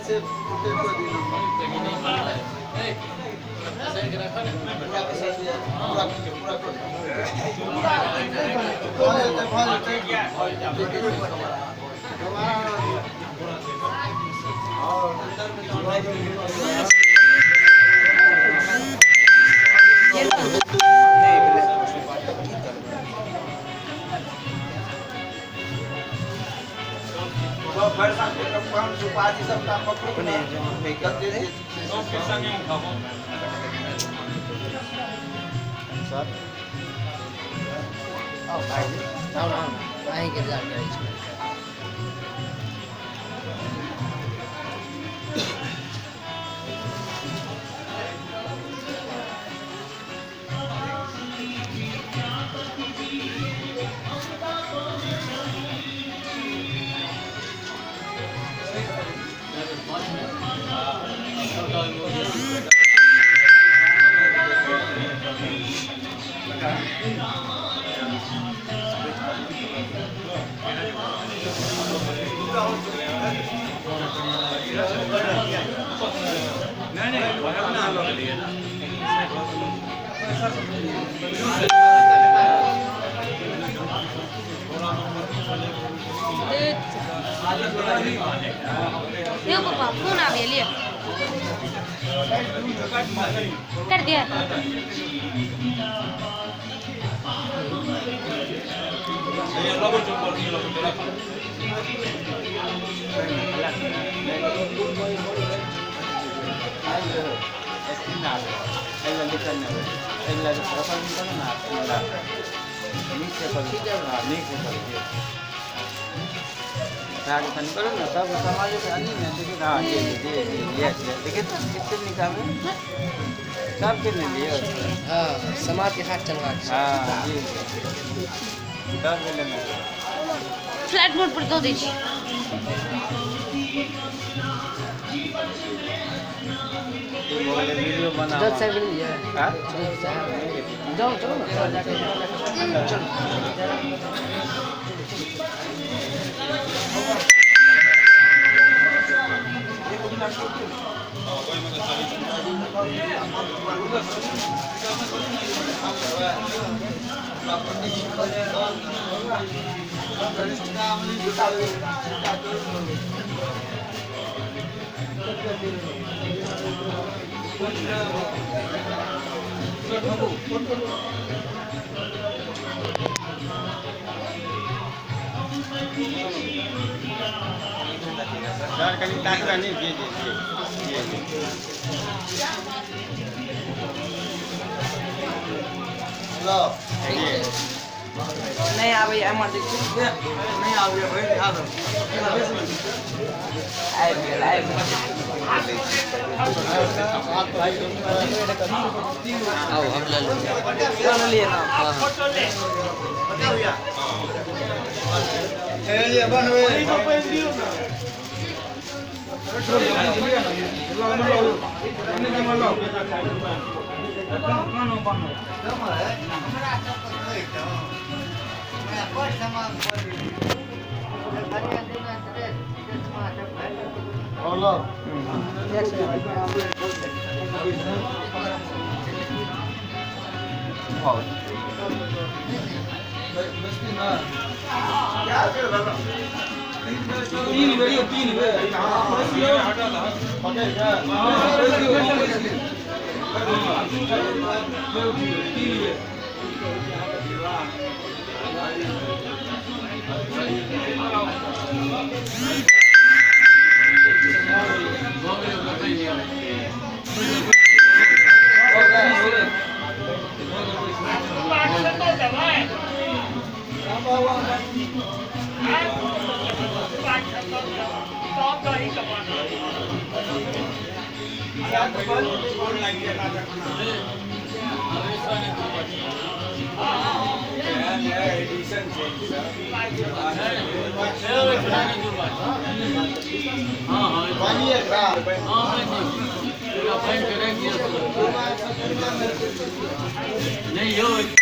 छै अहीँके इन्तजार करै छी। यौ पापा, फोन आबि लिअ, कर दिया। करू ने सब समाज ने। हाँ जी जी जी, यस यस। देखिए तो कितने निकाले सबके ले लियो। हँ, समाजके साथ चलबाक छै। हाँ जी, सबके लेना। फ्लाइट मोड पर दऽ दै छी। वीडियो बना। जज साहब गेलियै? हाँ? जज साहब जाउ, चलू ने जाके, चलू। सर, कनी ताकू नहीं। जी जी जी जी जी। नहि आबैए, एम्हर देखियौ। नहीं आबैए, आबि गेल, आबि गेल। आउ, हम लऽ लेबै। लिए ना। हाँ। नहीं यो।